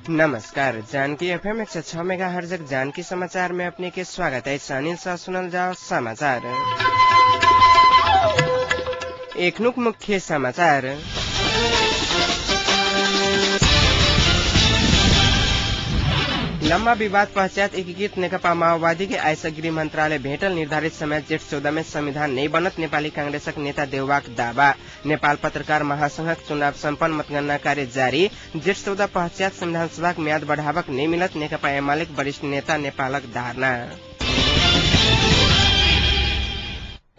नमस्कार, Janaki FM 106 megahertz Janaki समाचार में अपने के स्वागत है। अनिल शाह सुनल जाओ समाचार। एकनुक मुख्य समाचार। लम्बा विवाद पश्चात एकीकृत नेकपा माओवादी के आइस गृह मंत्रालय भेटल। निर्धारित समय जेठ 14 में संविधान नहीं बनत नेपाली कांग्रेसक नेता देउवाक दावा। नेपाल पत्रकार महासंघक चुनाव सम्पन्न, मतगणना कार्य जारी। जेठ 14 पश्चात संविधान सभाक म्याद बढ़ावक नहीं मिलत नेकपा एमालेक वरिष्ठ नेता नेपालक धारणा।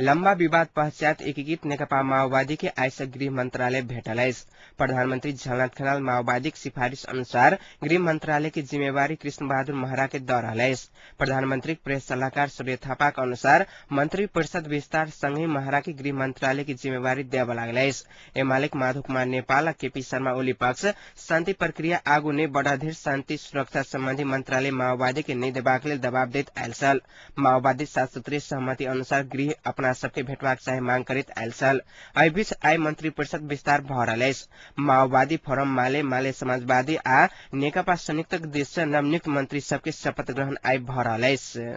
लम्बा विवाद पश्चात एकीकृत नेकपा माओवादी के आइस गृह मंत्रालय भेटल अछि। प्रधानमंत्री झलनाथ खनाल माओवादीक सिफारिश अनुसार गृह मंत्रालय की जिम्मेवारी कृष्ण बहादुर महरा के दऽ रहल अछि। प्रधानमंत्री प्रेस सलाहकार सूर्य थापाक अनुसार मंत्री परिषद विस्तार संगहि महरा के गृह मंत्रालय की जिम्मेवारी देबऽ लागल अछि। एमालेक माधव कुमार नेपाल आ केपी शर्मा ओली पक्ष शान्ति प्रक्रिया आगू नहि बढ़ऽ धरि शान्ति सुरक्षा सम्बन्धी मंत्रालय माओवादी के नहि देबाक लेल दबाव दैत आयल छल। माओवादी 7 सूत्रीय सहमति अनुसार गृह अपना सबके भेटबाक चाही मांग करैत आयल छल। एहि बीच आइ मंत्री परिषद विस्तार भऽ रहल अछि। माओवादी फोरम माले, माले समाजवादी आ नेकपा संयुक्तक दिस सँ नवनियुक्त मंत्री सबके शपथ ग्रहण आइ भऽ रहल अछि।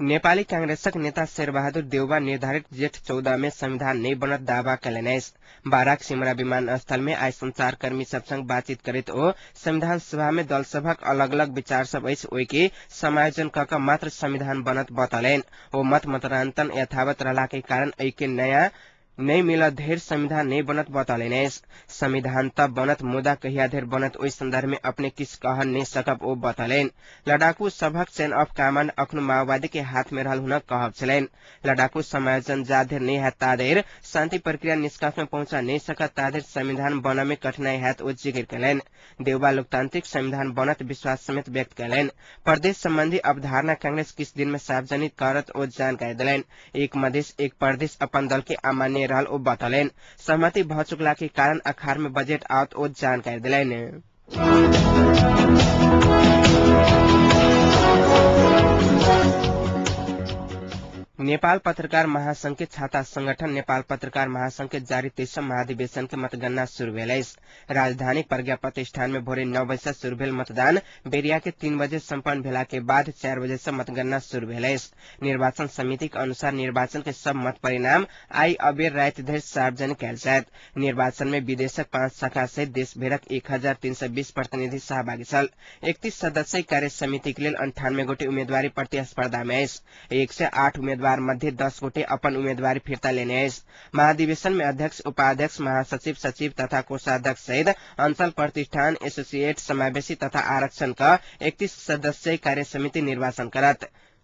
नेपाली कांग्रेसक नेता शेरबहादुर देउवा निर्धारित जेठ 14 में संविधान नहीं बनत दावा कयलनि अछि। बाराक सिमरा विमानस्थल में आइ संचारकर्मी सब संग बातचीत करैत ओ संविधान सभा में दल सभक अलग अलग विचार सब अछि, ओहि के समायोजन क क मात्र संविधान बनत बतौलनि। ओ मत मतान्तर यथावत रहला के कारण एहि के नया नहीं मिलत धरि संविधान नहीं बनत बतौलनि अछि। संविधान त बनत मुदा कहिया धरि बनत ओहि संदर्भ में अपने किछु कह नहीं सकब ओ बतौलनि। लड़ाकू सभक चेन ऑफ कमांड अखनो माओवादी के हाथ में रहल हुनक कहब छलनि। लड़ाकू समायोजन जा धरि नहीं हैत ता धरि शांति प्रक्रिया निष्कर्ष में पहुंचा नहीं सकत ता धरि संविधान बनऽ में कठिनाई हैत ओ जिकिर कयलनि। देउबा लोकतांत्रिक संविधान बनत विश्वास समेत व्यक्त कयलनि। प्रदेश संबंधी अवधारणा कांग्रेस किछु दिन में सार्वजनिक करत ओ जानकारी देलनि। एक मधेश एक प्रदेश अपन दल के अमान्य रहल ओ बतौलनि। सहमति भऽ चुकला के कारण अखार में बजट आओत ओ जानकारी देलनि। नेपाल पत्रकार महासंघ के छाता संगठन नेपाल पत्रकार महासंघ के जारी तेसम महाधिवेशन के मतगणना शुरू भेल अछि। राजधानी प्रज्ञा प्रतिष्ठान में भोरे 9 बजे से शुरू भेल मतदान बेरिया के 3 बजे सम्पन्न भेला के बाद 4 बजे से मतगणना शुरू भेल अछि। निर्वाचन समिति के अनुसार निर्वाचन के सब मत परिणाम आइ अबेर राति धरि सार्वजनिक कयल जायत। निर्वाचन में विदेशक 5 शाखा सहित देशभरिक 1320 प्रतिनिधि सहभागी छल। 31 सदस्यीय कार्य समिति के लेल 98 गोटे उम्मेदवारी प्रतिस्पर्धा में अछि। 108 उम्मेदवार मध्ये 10 गोटे अपन उम्मेदवारी फिर्ता लेने अछि। महाधिवेशन में अध्यक्ष, उपाध्यक्ष, महासचिव, सचिव तथा कोषाध्यक्ष सहित अंचल प्रतिष्ठान, एसोसिएट, समावेशी तथा आरक्षण का 31 सदस्यीय कार्य समिति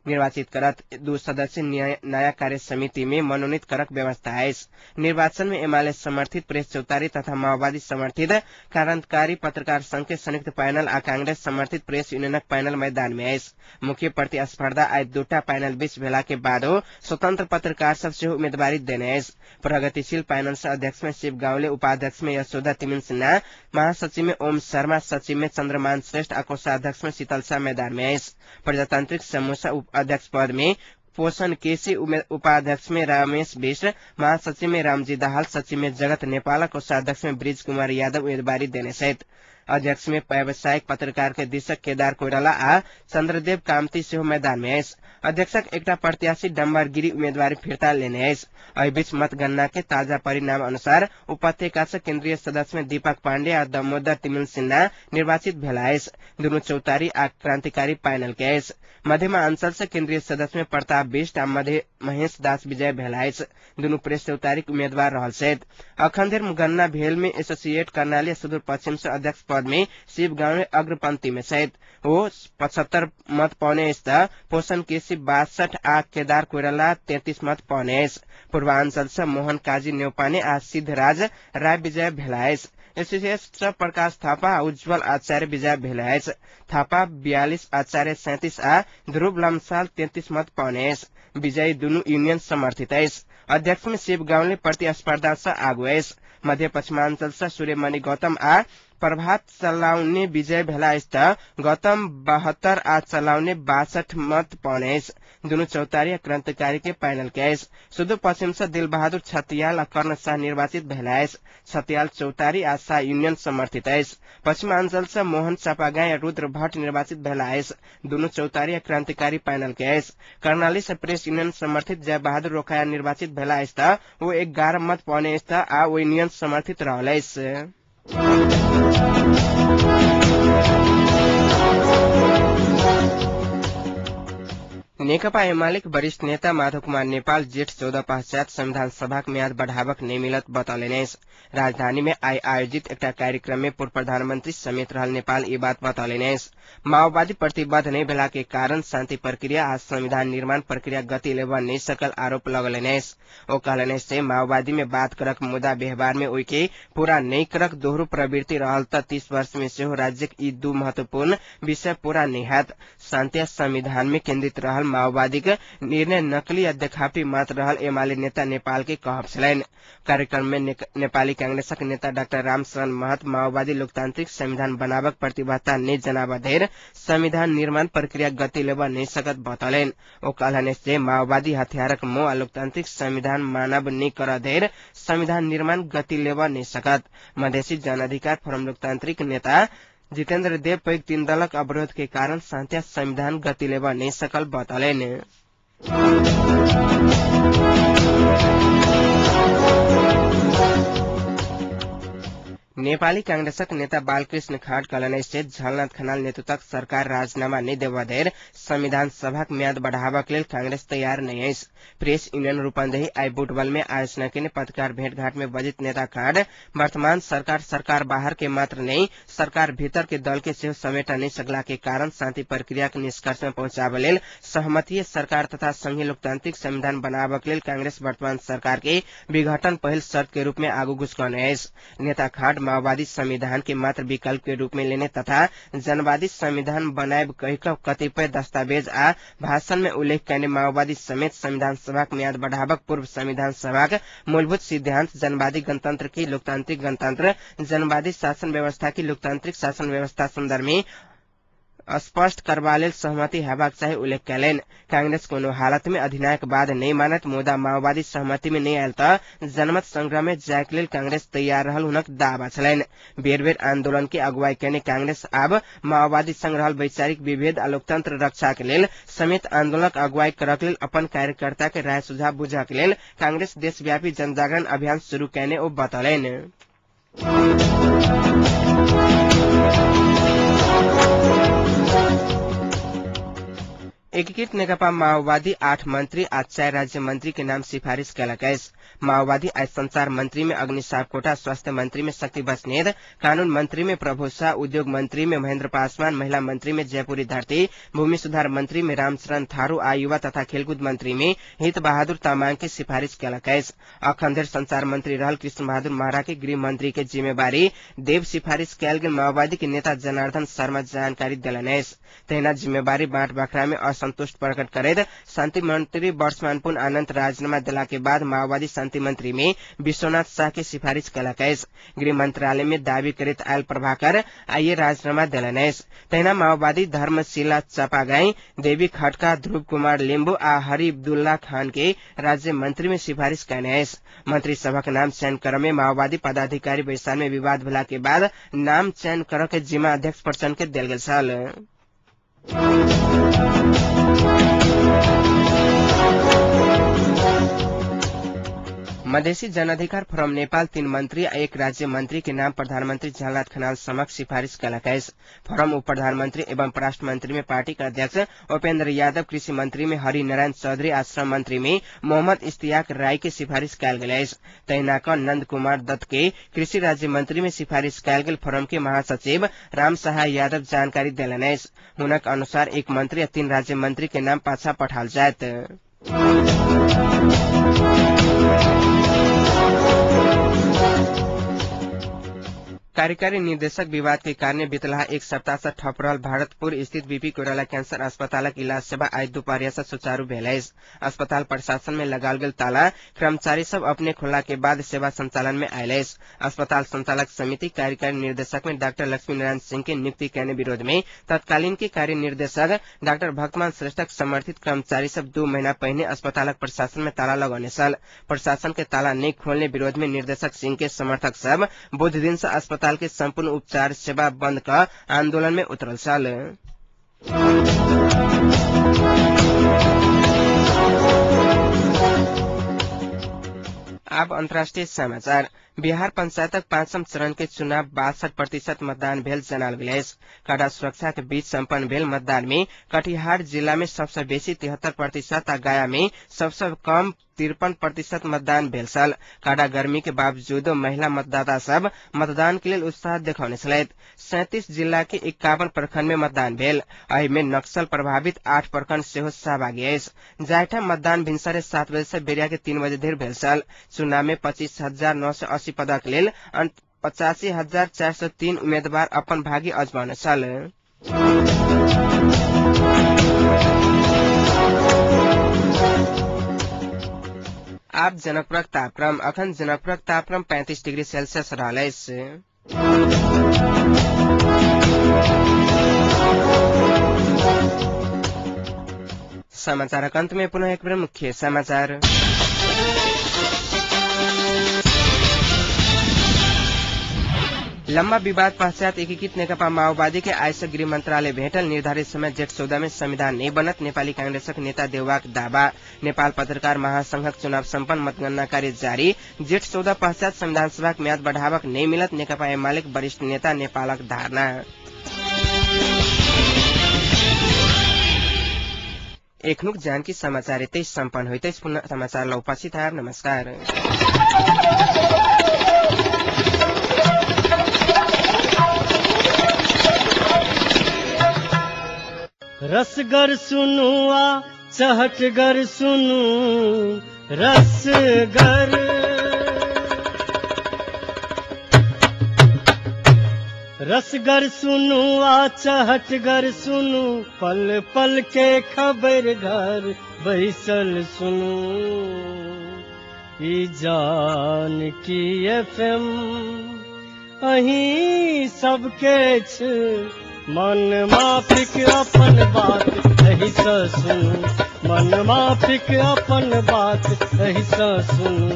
निर्वाचित करत। 2 सदस्य नया कार्य समिति में मनोनीत करक व्यवस्था अछि। निर्वाचन में एमाले समर्थित प्रेस चौतारी तथा माओवादी समर्थित क्रांतिकारी पत्रकार संघ के संयुक्त पैनल आ कांग्रेस समर्थित प्रेस यूनियनक पैनल मैदान में अछि। मुख्य प्रतिस्पर्धा आइ दूटा पैनल बीच भेला के बादो स्वतंत्र पत्रकार सब सेहो उम्मेदवारी देने अछि। प्रगतिशील पैनल से अध्यक्ष में शिव गाउँले, उपाध्यक्ष में यशोदा तिमिन सिन्हा, महासचिव में ओम शर्मा, सचिव में चन्द्रमान श्रेष्ठ आ कोषाध्यक्ष में शीतल शाह मैदान में अछि। प्रजातांत्रिक समूह अध्यक्ष पद में पोषण केसी, उपाध्यक्ष में रमेश विष्ट, महासचिव में रामजी दाहाल, सचिव में जगत नेपाल, कोषाध्यक्ष में ब्रिज कुमार यादव उम्मेदवारी देने सहित अध्यक्ष में व्यावसायिक पत्रकार के दिशक केदार कोइराला आ चंद्रदेव कामती सेहो मैदान में अछि। अध्यक्षक एकटा प्रत्याशी डम्बर गिरी उम्मेदवारी फिर्ता लेने अछि। एहि बीच मतगणना के ताजा परिणाम अनुसार उपत्यका से केन्द्रीय सदस्य में दीपक पाण्डे आ दामोदर तिमिल सिन्हा निर्वाचित भेला अछि। दुनू चौतारी आ क्रांतिकारी पैनल के अछि। मध्यमांचल से केन्द्रीय सदस्य में प्रताप बिष्ट आ महेश दास विजय भेला अछि। दुनू प्रेस चौतारीक उम्मेदवार रहल छथि। अखन धरि गणना भेल में एसोसिएट कर्णाली सुदूर पश्चिम से अध्यक्ष पद में शिव गाउँले अग्रपंक्ति में छथि। ओ 75 मत पौने अछि त पोषण केसी 62 आ केदार कोइराला 33 मत पौने अछि। पूर्वांचल से मोहन काजी नेउपाने आ सिद्धराज राय विजय भेला अछि। एसोसिएट प्रकाश थापा आ उज्जवल आचार्य विजय भेला अछि। थापा 42, आचार्य 37 आ ध्रुव लम्साल 33 मत पौने अछि। विजयी दुनू यूनियन समर्थित अछि। अध्यक्ष में शिव गाउँले प्रतिस्पर्धा से आगू अछि। मध्य पश्चिमांचल से सूर्यमणि गौतम आ प्रभात चलाउने विजय भेला अछि त गौतम 72 आ चलाउने 62 मत पौने अछि। दुनू चौतारी आ क्रांतिकारी के पैनल के अछि। सुदूरपश्चिम से दिलबहादुर छतियाल आ कर्ण शाह निर्वाचित भेला अछि। छतियाल चौतारी आ शाह यूनियन समर्थित अछि। पश्चिमांचल से मोहन चापागाई आ रुद्र भट्ट निर्वाचित भेला अछि। दुनू चौतारी आ क्रांतिकारी पैनल के अछि। कर्णाली से प्रेस यूनियन समर्थित जय बहादुर रोकाया निर्वाचित भेला अछि त ओ 11 मत पौने अछि त आ ओ यूनियन समर्थित रहल अछि। नेकपा एमालेक वरिष्ठ नेता माधव कुमार नेपाल जेठ 14 पश्चात संविधान सभाक म्याद बढ़ावक नहि मिलत बतौलनि अछि। राजधानी में आइ आयोजित एकटा कार्यक्रम में पूर्व प्रधानमंत्री समेत रहल नेपाल ई बात बतौलनि अछि। माओवादी प्रतिबद्ध नहि भेला के कारण शान्ति प्रक्रिया आ संविधान निर्माण प्रक्रिया गति लेबऽ नहि सकल आरोप लगौलनि अछि। ओ कहलनि अछि जे माओवादी में बात करक मुदा व्यवहार में ओहि के पूरा नहि करक दोहरो प्रवृत्ति रहल त 30 वर्ष में सेहो राज्यक ई दू महत्वपूर्ण विषय पूरा नहि हैत। शान्ति आ संविधान में केन्द्रित रहल माओवादी के निर्णय नकली आ देखावटी मात्र रहल एमाले नेता नेपाल के कहब छलनि। कार्यक्रम में नेपाली कांग्रेसक नेता डाक्टर रामशरण महत माओवादी लोकतांत्रिक संविधान बनाबक प्रतिबद्धता नहि जनाबऽ धरि संविधान निर्माण प्रक्रिया गति लेबऽ नहि सकत बतौलनि। ओ कहलनि जे माओवादी हथियारक मोह आ लोकतांत्रिक संविधान मानब नहि करऽ धरि संविधान निर्माण गति लेबऽ नहि सकत। मधेसी जनअधिकार फोरम लोकतांत्रिक नेता जितेन्द्र देव पैघ तीन दलक अवरोध के कारण शान्ति संविधान गति लेबऽ नहि सकल बतौलनि। नेपाली कांग्रेसक नेता बालकृष्ण खाँड कहलनि अछि जे झलनाथ खनाल नेतृत्वक सरकार राजीनामा नहि देबऽ धरि संविधान सभाक म्याद बढ़ाबक लेल कांग्रेस तैयार नहि अछि। प्रेस यूनियन रूपन्देही आइ बुटवल में आयोजना केने पत्रकार भेंटघाट में बजित नेता खाँड वर्तमान सरकार सरकार बाहर के मात्र नहि सरकार भीतर के दल के सेहो समेट नहि सकला के कारण शान्ति प्रक्रिया के निष्कर्ष में पहुंचाबऽ लेल सहमतीय सरकार तथा संघीय लोकतांत्रिक संविधान बनाबक लेल कांग्रेस वर्तमान सरकार के विघटन पहिल शर्त के रूप में आगू घुसकौने अछि। नेता खाँड माओवादी संविधान के मात्र विकल्प के रूप में लेने तथा जनवादी संविधान बनायब कहि कऽ कतिपय दस्तावेज आ भाषण में उल्लेख कयने माओवादी समेत संविधान सभाक म्याद बढ़ाबक पूर्व संविधान सभाक मूलभूत सिद्धांत जनवादी गणतंत्र की लोकतांत्रिक गणतंत्र, जनवादी शासन व्यवस्था की लोकतांत्रिक शासन व्यवस्था संदर्भ में स्पष्ट करबा लेल सहमति हेबाक चाही उल्लेख कयलनि। कांग्रेस कोनो हालत में अधिनायकवाद नहि मानत मुदा माओवादी सहमति में नहि आयल त जनमत संग्रह में जायक लेल कांग्रेस तैयार रहल हुनक दावा छलनि। बेर बेर आंदोलन के अगुवाई कयने कांग्रेस आब माओवादी संग रहल वैचारिक विभेद आ लोकतंत्र रक्षा के लेल समेत आंदोलनक अगुवाई करक लेल अपन कार्यकर्ता के राय सुझाव बुझक लेल कांग्रेस देशव्यापी जनजागरण अभियान शुरू कयने ओ बतौलनि। एकीकृत नेकपा माओवादी 8 मंत्री आ 4 राज्य मंत्री के नाम सिफारिश कयलक अछि। माओवादी आइ संचार मंत्री में अग्नि सापकोटा, स्वास्थ्य मंत्री में शक्ति बस्नेत, कानून मंत्री में प्रभु शाह, उद्योग मंत्री में महेंद्र पासवान, महिला मंत्री में जयपुरी धरती, भूमि सुधार मंत्री में रामचरण थारू आ युवा तथा खेलकूद मंत्री में हित बहादुर तामाङ के सिफारिश कयलक अछि। अखन धरि संचार मंत्री रहल कृष्ण बहादुर महरा के गृह मंत्री के जिम्मेवारी देव सिफारिश कयल गेल माओवादी के नेता जनार्दन शर्मा जानकारी देलनि अछि। तहिना जिम्मेवारी बाँट बखरा में असंतुष्ट प्रकट करैत शान्ति मंत्री वर्षमान पुन अनन्त राजीनामा देला के बाद माओवादी शान्ति मंत्री में विश्वनाथ शाह के सिफारिश कयलक अछि। गृह मंत्रालय में दावी करैत आयल प्रभाकर आइए राजीनामा देलनि अछि। तहिना माओवादी धर्मशिला चापागाई, देवी खड्का, ध्रुव कुमार लिम्बू आ हरिबदुल्ला खान के राज्य मंत्री में सिफारिश कयने अछि। मंत्री सभक नाम चयन करय में माओवादी पदाधिकारी बैसार में विवाद भेला के बाद नाम चयन करय के जिम्मा अध्यक्ष प्रचण्ड के देल गेल छल। मधेसी जनअधिकार फोरम नेपाल 3 मंत्री आ 1 राज्य मंत्री के नाम प्रधानमंत्री झलनाथ खनाल समक्ष सिफारिश कयलक अछि। फोरम उप प्रधानमंत्री एवं परराष्ट्र मंत्री में पार्टी के अध्यक्ष उपेंद्र यादव, कृषि मंत्री में हरिनारायण चौधरी आ श्रम मंत्री में मोहम्मद इश्तियाक राय के सिफारिश कयल गेल अछि। तहिना क नंद कुमार दत्त के कृषि राज्य मंत्री में सिफारिश कयल गेल फोरम के महासचिव राम सहाय यादव जानकारी देलनि अछि। हुनक अनुसार 1 मंत्री आ 3 राज्य मंत्री के नाम पाछा पठाओल जायत। कार्यकारी निर्देशक विवाद के कारण बितलाहा एक सप्ताह से ठप रहल भारतपुर स्थित बीपी कोइराला कैंसर अस्पतालक इलाज सेवा आइ दुपहरिया से सुचारू भेल अछि। अस्पताल प्रशासन में लगाओल गेल ताला कर्मचारी सब अपने खोलला के बाद सेवा संचालन में आयल अछि। अस्पताल संचालक समिति कार्यकारी निर्देशक में डाक्टर लक्ष्मी नारायण सिंह के नियुक्ति कयने विरोध में तत्कालीन के कार्य निर्देशक डाक्टर भक्तमान श्रेष्ठक समर्थित कर्मचारी सब 2 महीना पहिने अस्पतालक प्रशासन में ताला लगौने छल। प्रशासन के ताला नहीं खोलने विरोध में निर्देशक सिंह के समर्थक सब बुध दिन से अस्पताल के संपूर्ण उपचार सेवा बंद कर आंदोलन में उतरल छल। अब अंतर्राष्ट्रीय समाचार। बिहार पंचायतक पांचम चरण के चुनाव 62% मतदान भेल जनाल गेल अछि। कड़ा सुरक्षा के बीच सम्पन्न भेल मतदान में कटिहार जिला में सबसे बेसी 73% आ गया में सबसे कम 53% मतदान भेल छल। कड़ा गर्मी के बावजूदो महिला मतदाता सब मतदान के लेल उत्साह देखौने छलथि। 37 जिला के 51 प्रखंड में मतदान भेल। एहि में नक्सल प्रभावित 8 प्रखंड सेहो सहभागी अछि। जाहिठाम मतदान भिनसरे 7 बजे से बेरिया के 3 बजे धरि भेल छल। चुनाव में 25,980 पदक लेल 85,403 उम्मीदवार अपन भागी अजमाउने छल। आब जनकपुरक तापक्रम। अखन जनकपुरक तापक्रम 35 डिग्री सेल्सियस रहल अछि। समाचारक अंत में पुनः एक बेर मुख्य समाचार। लम्बा विवाद पश्चात एकीकृत नेकपा माओवादी के आइ से गृह मंत्रालय भेटल। निर्धारित समय जेठ 14 में संविधान नहीं बनत नेपाली कांग्रेसक नेता देउवाक दावा। नेपाल पत्रकार महासंघक चुनाव सम्पन्न, मतगणना कार्य जारी। जेठ 14 पश्चात संविधान सभाक म्याद बढ़ावक नहीं मिलत नेकपा एमालेक वरिष्ठ नेता नेपालक धारणा। एखनुक जानकी समाचार यतै सम्पन्न होइत अछि। पुनः समाचार ल उपस्थित आएब। नमस्कार। रसगर सुनुआ चहटगर सुनु रसगर, रसगर सुनु आ चहटगर सुनु, पल पल के खबर घर बैसल सुनु। ई जानकी एफएम अहीं सबके छ, मन माफिक अपन बात एहि सँ सुनु, मन माफिक अपन बात एहि सँ सुनु,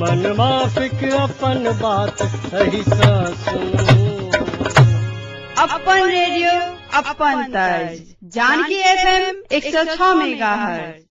मन माफिक अपन बात एहि सँ सुनु। अपन रेडियो अपन तर्ज जानकी एफएम 106 मेगाहर्ट्ज।